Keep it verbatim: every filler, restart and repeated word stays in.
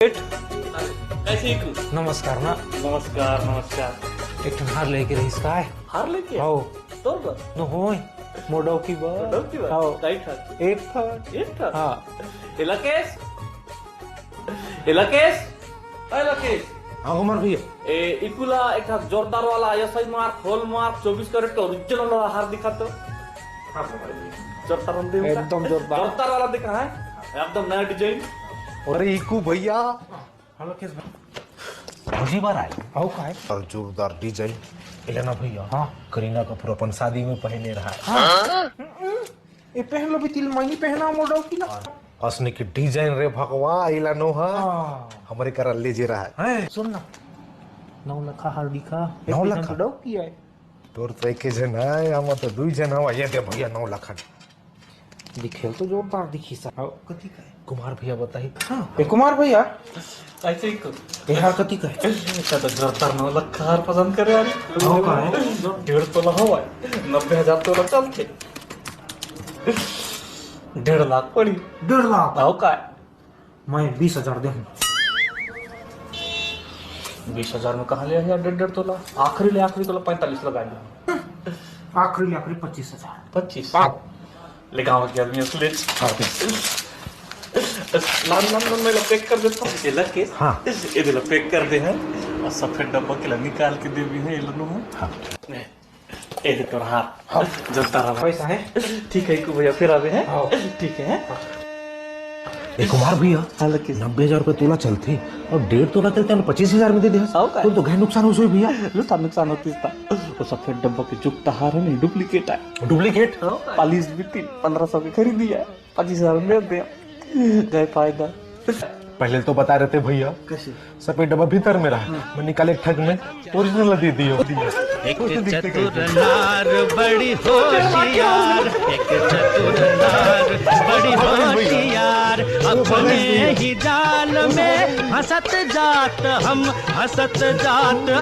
सेठ, कैसे ही तू? नमस्कार ना। नमस्कार, नमस्कार। एक ठन हार लेके रहिस काय? हार लेके? हव। तोर बर? न होय, मोर डौकी बर। डौकी बर? हव। कई ठन? एक ठन। एक ठन? हाँ। ए लकेश, ए लकेश, ए लकेश। हाँ, कुमार भैया। ए, इकुला एक ठन जोरदार वाला, ऐसा ही मार, खोल मार, चौबीस कैरेट का ओरिजिनल वाला हार दिखा तो। जोरदार वाला दे उनका। एकदम जोरदार। जोरदार वाला दिखा है, एकदम नया डिजाइन। अरे इकू भैया, हेलो, किस भाई? भौजी बार आए। आओ, का है? और जोरदार डिजाइन। एला ना भैया, हाँ। करीना कपूर अपन शादी में पहने रहा है। हाँ। ए, पहन लो भी, तिल मैनी पहना मोर डौकी ना। असने की डिजाइन रे भगवा, एला नो हा। हाँ। हमरे करा ले जे रहा है। हैं? सुन ना, नौ लखा हार दिखा। नौ लखा? डौकी है। तोर तो एक झन है, हम तो दुई झन हवा। ये दे भैया, नौ लखा। दिखेल तो जोरदार दिखी सा। हाँ, कथी का है? कुमार भैया बताही। हाँ। ए, कुमार भैया। ऐसे ही को। ए, हाँ, कथी का है? ऐसा तो जोरदार नौ लखा हार पसंद करे यार। हाँ, का है? डेढ़ तोला हवा है, नब्बे हजार तोला चलथे। डेढ़ लाख पड़ी। डेढ़ लाख? आओ का है? मैं बीस हजार दे हूँ। बीस हजार में कहाँ ले आया डेढ़, डेढ़ तोला? आखिरी ले आखिरी तोला पैंतालीस लगा लिया। आखिरी ले आखिरी पच्चीस हजार। पच्चीस? ले गाँव के आदमी असले। हाँ, दे। लान, लान, लान, मैं पैक कर देता हूँ। ये लग के? हाँ। ये दिला पैक कर दे हैं। और सफेद डब्बा के ला निकाल के दे भी है, ये लो है। हाँ। ए दे तोर हार। हाँ। जलता रहा। पैसा है? ठीक है, इकू भैया, फिर आवे हैं। हाँ। ठीक है। ए कुमार भैया, हाँ, लकी। नब्बे हजार रुपये तोला चलथे और डेढ़ तोला चलथे, हमने पच्चीस हजार में दे दे। हाँ, का? तो, तो गए नुकसान हो सोई भैया। लुटा नुकसान होती था। वो सफेद डब्बा के जुकता हार है नहीं, डुप्लीकेट है। डुप्लीकेट? हाँ, का? पालिश भी तीन, पन्द्रह सौ के खरीदी है, पच्चीस हजार में दे दे। गए फायदा। पहले तो बता रहे थे भैया। कैसे? सफेद डब्बा भीतर में रहा, हाँ। मैं निकाले ठग में ओरिजिनल दे दियो। एक चतुर नार बड़ी होशियार, एक चतुर नार बड़ी होशियार, अपने ही जाल में हंसत जात हम, हंसत जात